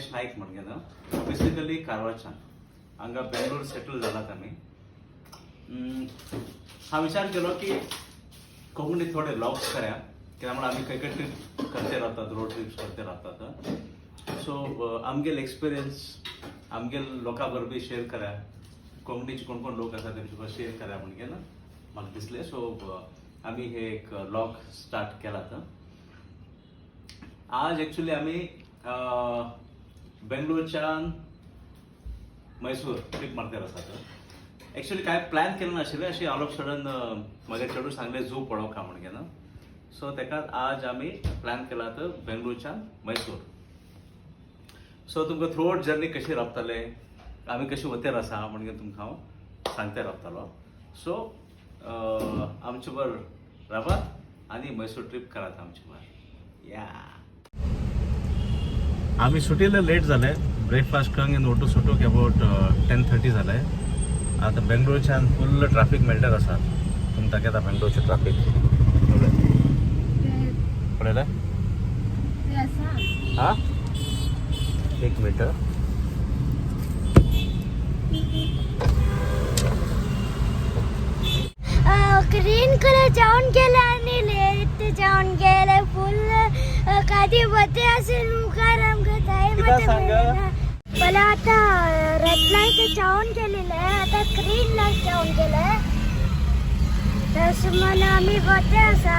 Mahesh Naik म्हणगे basically कारवारच्यान हांगा Bangalore settle जालात आमी. हांव विचार केलो की कोंकणी थोडे व्लॉग्स करा, कित्याक म्हणल्यार आमी खंय खंय ट्रीप करते रावतात, रोड ट्रिप्स करते रावतात. सो आमगेले एक्सपिरियन्स आमगेल लोकां बरोबर शेअर करा, कोंकणीचे कोण कोण लोक आसा तेंचे बरोबर शेअर करा म्हणगे ना म्हाका दिसलें. सो आमी हे एक व्लॉग स्टार्ट केला. आतां आज एक्चुली आमी बेंगलोरच्यान मैसूर ट्रीप मारते आसात. एक्चुली काय प्लॅन केलं नाशिल्लें, अशें ऑल ऑफ सडन म्हज्या चेडूं सांगलें झू पळोवंक म्हणगे ना. सो तेका आज आमी प्लॅन केला तर बेंगलोरच्यान मैसूर. सो तुमकां थ्रू आउट जर्नी कशी रावतले, आमी कशी वतेर आसा म्हणजे तुमकां हांव सांगते रावतलो. सो आमचे बरोबर रावात आनी मैसूर ट्रीप करात आमचे बरोबर. या, आमी सुटिल्ले लेट जाले, ब्रेकफास्ट करून ओटू सुटूक अबाउट 10:30 जाले. आतां बेंगलोरच्यान फुल्ल ट्राफीक मेळटात आसा. तुमकां दाखयता बेंगलोरचें ट्राफीक पळयलें. हा, एक मिनिट. ग्रीन कलर जाऊन गेले आणि लेट जाऊन गेले फुल. कधी बते असेल मुखार आमकां जाय. कित्याक सांग? मला आता रेड लाईट जाऊन गेलेलं आहे, आता ग्रीन लाईट जाऊन गेलंय. तसं मला आम्ही बते असा.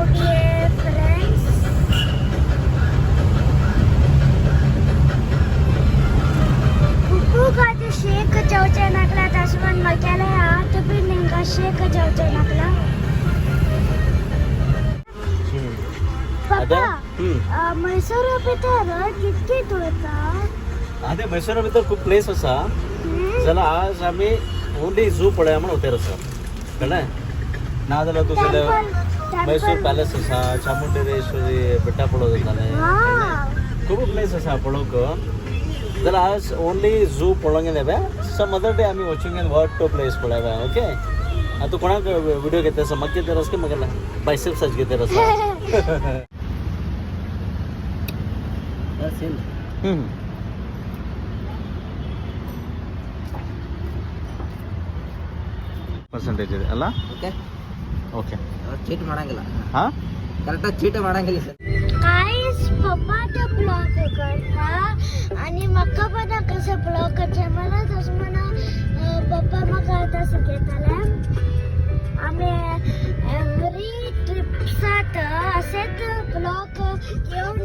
ओके फ्रेंड्स, खूप आधी शेक जावचे नाकला तशें म्हण म्हगेले हात बी तांकां शेक जावचे नाकला. पप्पा, म्हैसूर भितर कितके वता? आतां मैसूरा भितर खूब प्लेस आसा. जाल्यार आज आमी ओनली झू पळया म्हण वतेर आसा, कळ्ळें ना? जाल्यार तूं जाल्यार मैसूर पॅलेस आसा, चामुंडेश्वरी बेट्टा पळोवंक जातालें, खूब प्लेस आसा पळोवंक. जाल्यार आज ओनली झू पळोवंक गेले. सम अदर डे आमी वचूंक वन टू प्लेस पळोवया. ओके, आतां तूं कोणाक व्हिडिओ घेता आसा? म्हाका घेता आसा की म्हाका बायसेप्साच घेता आसा? ಪರ್ಸೆಂಟೇಜ್ ಇದೆ ಅಲ್ಲ? ಓಕೆ. ಓಕೆ. ಚೀಟ್ ಮಾಡಂಗಿಲ್ಲ. ಹಾಂ. ಕರೆಕ್ಟಾಗಿ ಚೀಟ್ ಮಾಡಂಗಿಲ್ಲ ಸರ್. काहीच पप्पा ते ब्लॉग करता आणि म्हाका पण कसं ब्लॉग करचें मला तशें म्हणून पप्पा म्हाका आतां शिकयताले. आमी एवरी ट्रिप्सात अशेंच ब्लॉग घेवन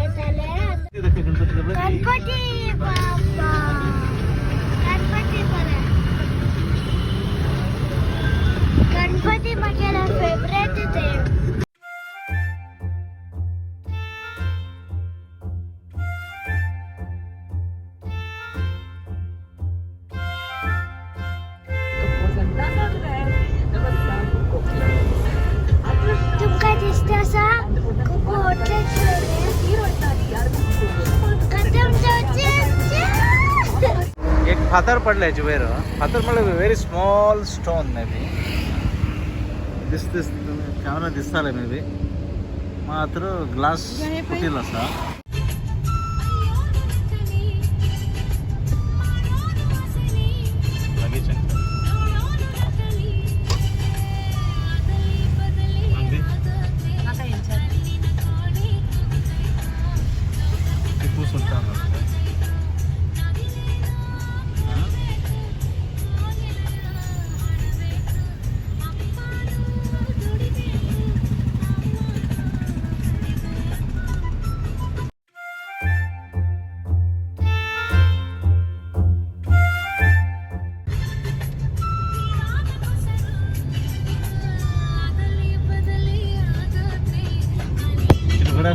येताले. गणपती बाप्पा, गणपती बरें. गणपती म्हगेले फेवरेट देव. तुमकां दिसता आसा खूब व्हडले. कदम जावचे. एक फातर पडले हेचे वयर. फातर म्हणल्यार very small stone may be. This this camera दिसताले मे बी, मात्र ग्लास फुटील आसा. लगेच अगदी टिपू सुलतान. हा?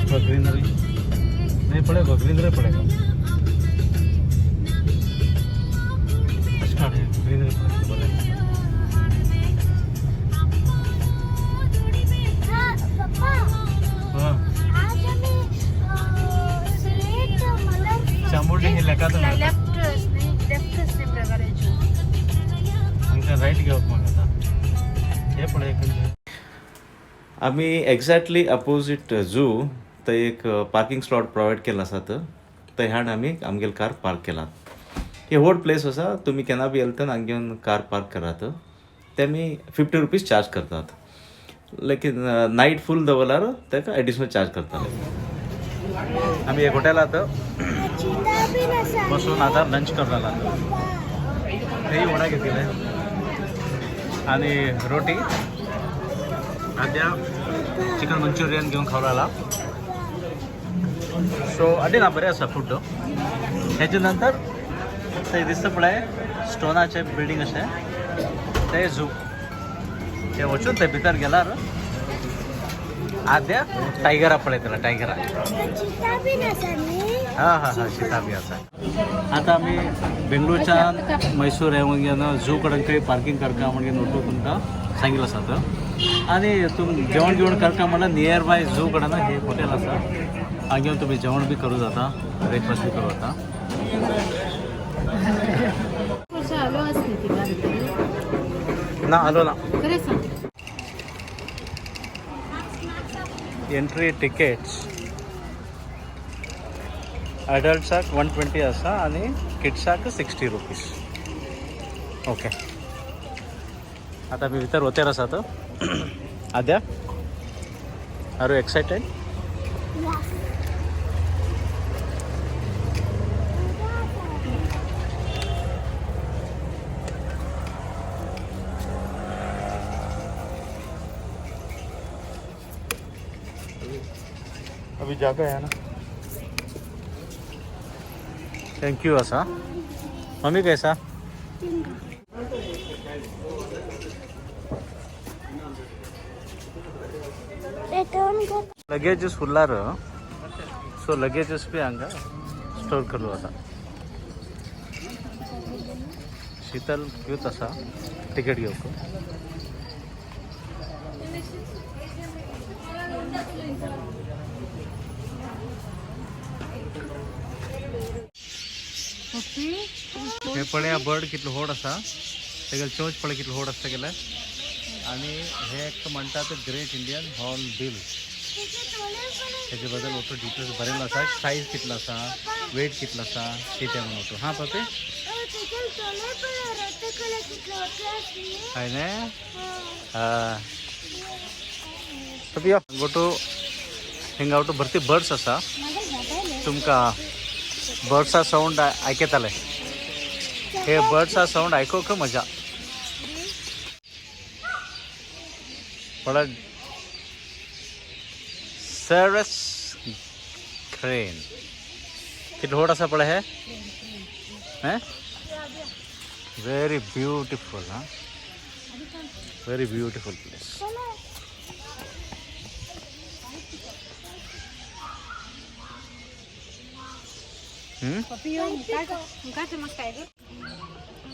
बड़ा ग्रीनरी नहीं पड़ेगा, ग्रीनरी पड़ेगा. स्टार्ट है, ग्रीनरी पड़ेगा बोले. हा पप्पा. हां. आज आम्ही स्लेट मला चामुंडी हिल एका. लेफ्ट लेफ्ट प्रकारायची. आमकां रायट घेवप म्हाका आतां. हे पळय खंयचें. आमी एग्जॅक्टली अपोजीट झू थंय एक पार्किंग स्लॉट प्रोवायड केला आसा थंय हाड आमी आमगेले कार पार्क केला. हे व्हड प्लेस आसा, तुमी केन्ना बी येयले तेन्ना हांगा घेवन कार पार्क करात. ते आमी 50 रुपीज चार्ज करतात, लेकीन नायट फूल दवरल्यार ताका एडिशनल चार्ज करताले. आमी एक हॉटेलांत चिता बीन आसा. बसून आतां लंच करताला. थंय वडा घेतिल्ले आनी रोटी. आद्या चिकन मंचुरियन घेवन खावला. सो अड्डी ना, बरें आसा फूड. हेजे नंतर थंय दिसता पळय स्टोनाचें बिल्डींग अशें, ते झू. ते वचून थंय भितर गेल्यार आद्या टायगरा पळयतला, टायगरा. चिता बीन आसा न्ही? हा हा हा, सीता बी आसा. आतां आमी बेंगलोरच्यान मैसूर येवन घेवन झू कडेन खंय पार्किंग करता म्हणजे नोटू तुमकां सांगिल्लें आसा तो. आनी तुम जेवण जेवण करता म्हणल्यार नियर बाय झू कडेन हे हॉटेल आसा, हांगा येवन तुमी जेवण बी करूं जाता, ब्रेकफास्ट बी करूं जाता. आलो असली तिका भितर. ना, आलो ना. खरें सांग. एंट्री टिकेट्स अडल्ट्साक 120 आसा आनी किड्साक 60 रुपीज. ओके, आतां आमी भितर वतेर आसात. आद्या, are you excited? Yes. अभी जाके आया ना. Thank you आसा. मम्मी कैसा? रिटर्न कर. लगेजीस उरलार, सो लगेजीस बी हांगा स्टोर करूं जाता. शीतल क्यूत आसा टिकेट घेवंक. पप्पी. हे पळया बर्ड कितलो व्हड आसा, तेगेले चोंच पळय कितलो व्हड आसा तेगेले. आनी हे एक म्हणटात ग्रेट इंडियन हॉर्न बिल. तेजे बद्दल ऑटो डिटेल्स बरयल्लो आसा, सायज कितलो आसा, वेट कितलो आसा, कितें म्हणून ऑटो. हां पप्पी. हय न्ही? हय पप्पी, यो गोटू. हिंगा ऑटो भरती बर्ड्स आसा. तुमकां बर्ड्सा सावंड आयकताले. हे बर्ड्सा सावंड आयकूंक मजा पळय. सरस क्रेन कितलो व्हड आसा पळय. हे व्हेरी ब्युटिफूल. हा, व्हेरी ब्युटिफूल प्लेस. पप्पी यो मुखार समजताय ग.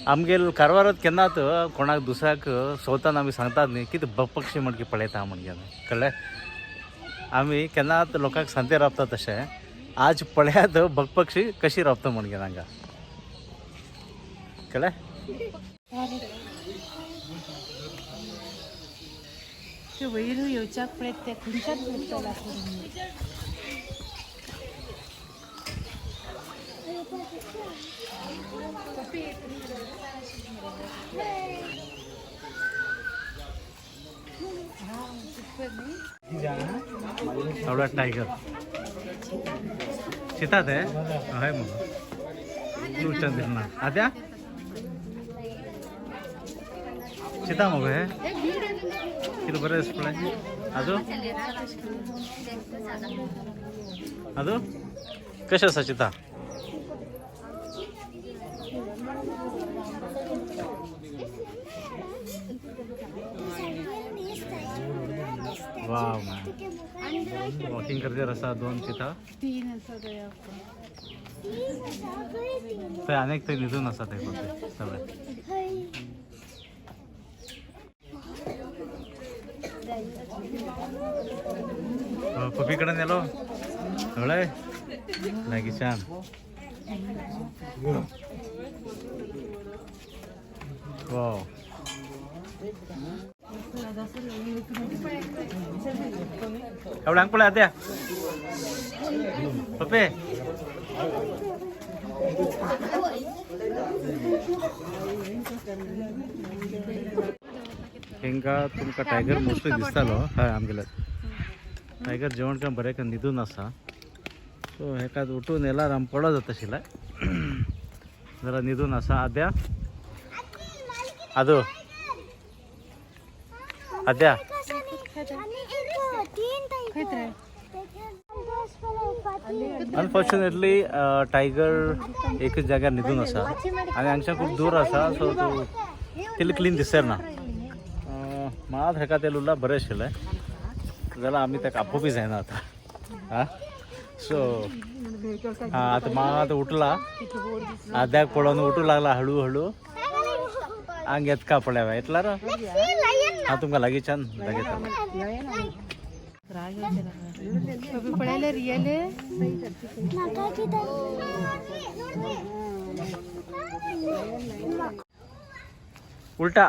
आमगेल कारवारात केन्नात कोणाक दुसऱ्याक सोतान आमी सांगतात न्ही कितें पक्षी म्हणकी पळयता म्हणजे कळ्ळें. आमी केन्नात लोकांक सांगते रावता तशें आज पळयात बग पक्षी कशी रावता म्हणजे हांगा कळ्ळें. ते वयर येवच्याक पळयत ते खंयच्याच उरतला. एवढा टायगर चितात आहे हय मग तू चंद्र आद्या चिता मग हे किती बरें दिसता पळय. आजू आजू कशें आसा चिता? वाव मॅन, वॉकिंग करते आसा दोन चिता. तीन आसा थंय. थंय आनीक थंय न्हिदून आसा ते पळय सगळे. पपी कडेन गेलो हळय लागींच्यान. वाव. एवढं हांग पळय आद्या पप्पे. हेंका तुमकां टायगर मोस्टली दिसतालो. हय, आमगेले टायगर जेवण काय बरें काय न्हिदून आसा. सो हेका उठून येयल्यार आम पडो जाता आशिल्लें. जरा न्हिदून आसा. आद्या, आदो, आद्या. अनफॉर्च्युनेटली टायगर एकच जाग्यार न्हिदून आसा आनी हांगच्यान खूब दूर आसा. सो तूं तितलें क्लीन दिसर ना. मात हेका तेल उरला बरें आशिल्लें जाल्यार आमी ताका आपोवपी जायना आतां. आं, सो आं, आतां मात उठला. आद्याक पळोवन उठूं लागला हळू हळू. हांग येतका पळया येतला रो. हांव तुमकां लागींच्यान दाखयतलो. पळयले रियल. म्हाका कितें. उलटा.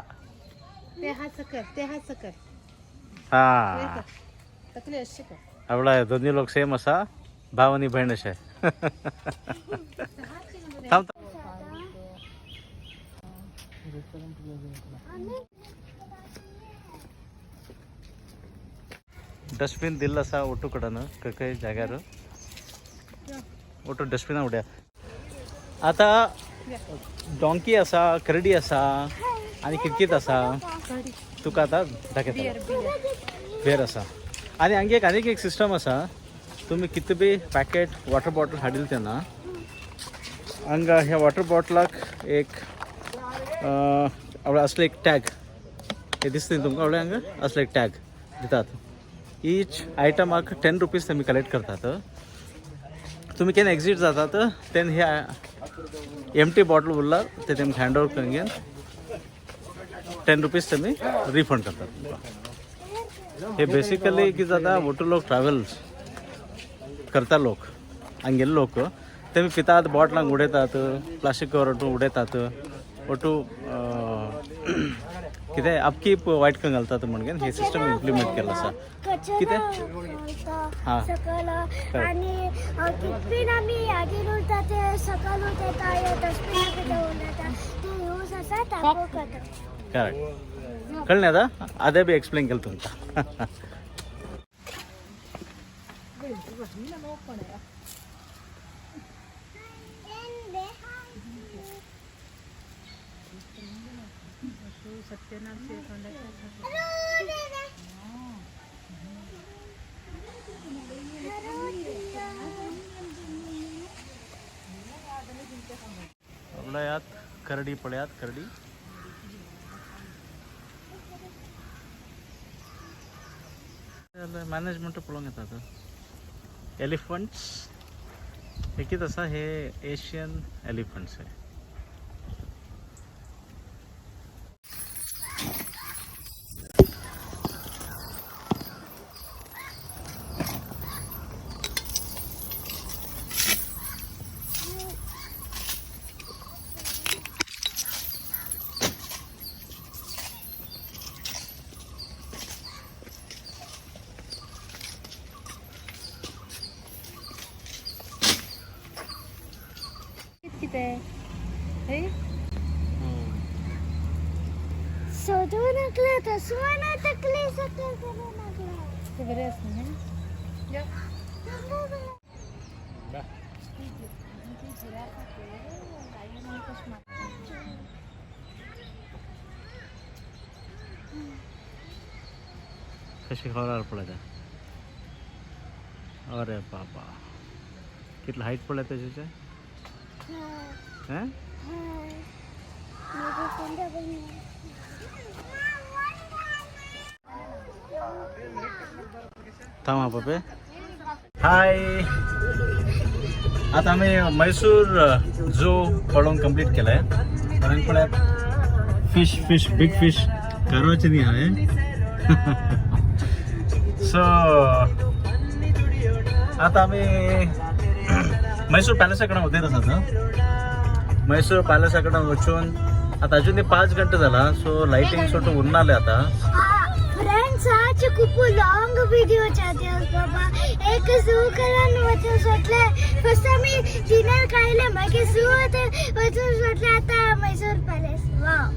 ते हात सकल, ते हात सकल. हां. तकली अशी कर. आवडा दोन्ही लोक सेम आसा, भाव आनी भयण अशे. थांब. डस्टबीन दिल्लो आसा ओटो कडेन, खंय खंय जाग्यार ओटो डस्टबिना उडया. आतां डोंकी आसा, करडी आसा आनी किरकीत आसा. तुका आतां दाखयता. बेर आसा आनी हांगे एक आनीक एक सिस्टम आसा. तुमी कितें बी पॅकेट वॉटर बॉटल हाडिल्ले तेन्ना हांगा ह्या वॉटर बॉटलाक एक असले एक टॅग हे दिसता न्ही तुमकां. आवडे हांगा असले एक टॅग दितात. ईच आयटमाक 10 रुपीज तेमी कलेक्ट करतात. तुमी केन्ना एक्झीट जातात तेन्ना हे एमटी बॉटल उरला ते तेमकां हँड ओवर करून घेवन 10 रुपीज तेमी रिफंड करतात तुमकां. हे बेसिकली कितें जाता, मोटो लोक ट्रॅवल्स करता, लोक हांगेले लोक तेमी पितात, बॉटलांक उडयतात, प्लास्टीक कवर उडयतात, ओटू कितें अपकीप वायट करून घालतात. म्हणून हे सिस्टम इम्प्लिमेंट केल्लो आसा. कितें? हा. सकल आणि टिफिन आम्ही आगीर उरता ते सकल उरता, डस्टबिना भितर उरता ते यूज आसा ताको करता. करेक्ट, कळ्ळें आतां? आदें बी एक्सप्लेन केलें तुमकां. पळयात करडी, पळयात करडी. मॅनेजमेंट पळोवंक येतात. एलिफंट्स हे कितें आसा, हे एशियन एलिफंट्स हे. कितें हे? सोदू नकले तसं ना, तकली सकल करू नकले. ते बरें आसा न्ही? कशी खबर पळयता. अरे बाबा, कितलं हाईट पळय तेजें. हें. मेरे कोंडा बनी. थांब हा पप्पे. हाय, आता आम्ही म्हैसूर झू पळोवन कंप्लीट केलंय. कारण पळयात फिश, फिश, बिग फिश कारवाचे न्ही हांवें. सो आता आमी म्हैसूर पॅलेसा कडेन वचत आसात. म्हैसूर पॅलेसा कडेन वचून आता अजून 5 घंटे जाला. सो लायटींग सोटून उरनाले आता. आमचे खूप लॉंग व्हिडिओ जाते बाबा. एक झू करून वचून सोडले. फर्स्ट आम्ही डिनर खायले, मागीर झू वचून सोडले. आता मैसूर पॅलेस. वाव,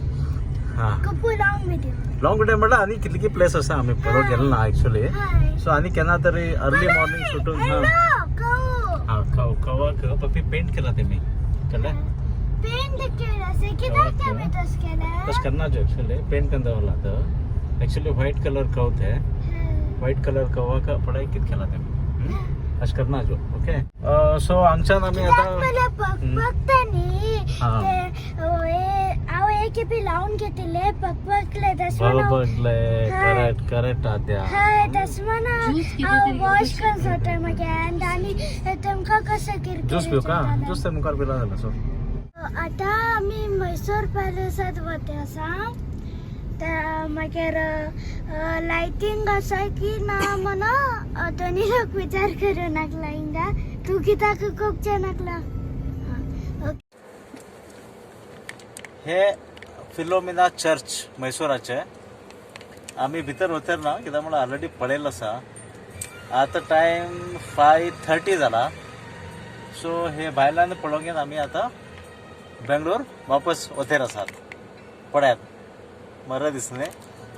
हा, खूप लॉंग व्हिडिओ. लॉंग व्हिडिओ म्हटलं आणि कितली प्लेस आसा आम्ही पळोवंक गेलो ना एक्चुअली. हाय. सो आणि केन्ना तरी अर्ली मॉर्निंग सुटून. हा हा, कव कवाक पप्पी पेंट केला ते मी कळलं. पेंट केलं असेल कित्याक ते आमी तशें केलें? तशें करना जो एक्चुअली पेंट करून दवरला तर एक्चुअली व्हाईट कलर कव ते, व्हाईट कलर कवाक पळय कित केला ते. अशें करना जो. ओके, सो हांगच्यान आमी कित्याक आतां म्हणल्यार पकपकता न्ही हा. ते. हांव एक खेपे लावन घेतिल्ले, पकपकले तशें म्हणून. बरोबर. हा. करेक्ट करेक्ट आद्या. हय, तशें म्हणून ज्यूस कितें हांव तरी वॉश करून सोडटा मागीर हँड आनी तेमकां कशें किरकिरी ज्यूस पिवका. जातालें. ज्यूस ते मुखार पिला जाल्यार सो. आता आमी म्हैसूर पॅलेसात वता आसा. ते मागीर लायटींग आसा की ना म्हणून दोनी लोक विचार करूं नाकला. हिंगा तूं कित्याक कोकचे नाकला. हे फिलोमिना चर्च म्हैसूराचे. आमी भितर वतर ना कित्याक म्हणल्यार ऑलरेडी पळयल्लो आसा. आतां टायम 5:30 जाला. सो हे भायल्यान पळोवंक घेवन आमी आतां बेंगलोर वापस वतेर आसात. पळयात, बरें दिसलें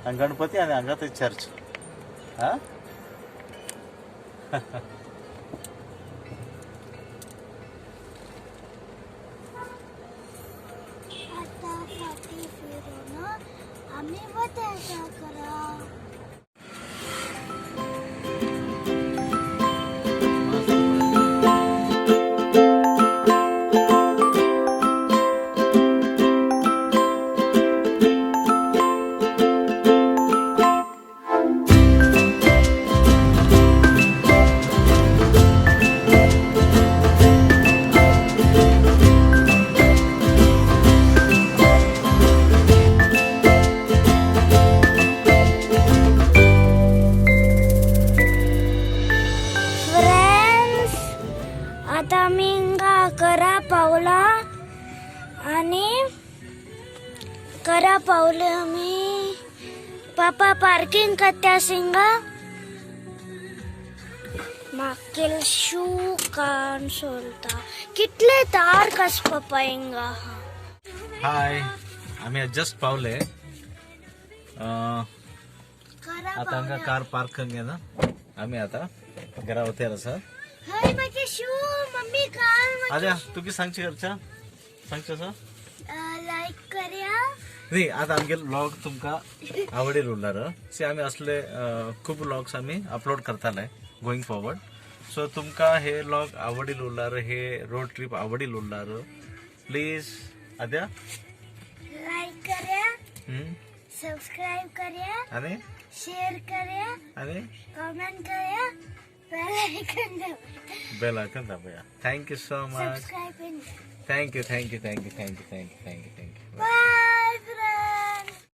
हांगा गणपती आनी हांगा ते चर्च. हा. आता फाटी फिरून आमी वता आसा करा. फ्रेंड्स, आता आमी हिंगा करा पावला आनी करा पावले आमी. पापा पार्किंग करता हिंगा. मागील शू कान सोलता. कितले तार आस पप्पा हिंगा. हाय, आमी जस्ट पावले. करा आतां हांगा कार पार्क करून घेना आमी आतां घरा वतेर आसा. हय, माझे शू मम्मी कार. आद्या, तुकी सांगची करच्या सांगचे आसा. लाईक करया. न्ही, आतां आमगे व्लॉग तुमकां आवडेल उरला. सी, आमी असले खूब व्लॉग्स आमी अपलोड करताले गोईंग फॉरवर्ड. सो तुमकां हे व्लॉग आवडील उरलार, हे रोड ट्रीप आवडील उरलार, प्लीज आद्या. लाईक करया, सबस्क्राईब करया, आनी शेअर करया, आनी कमेंट करया, बेल आयकॉन दाबया. बेल आयकॉन दाबया. Thank you so much. Subscribe. Thank you, thank you, thank you, thank you, thank you, thank you, thank you.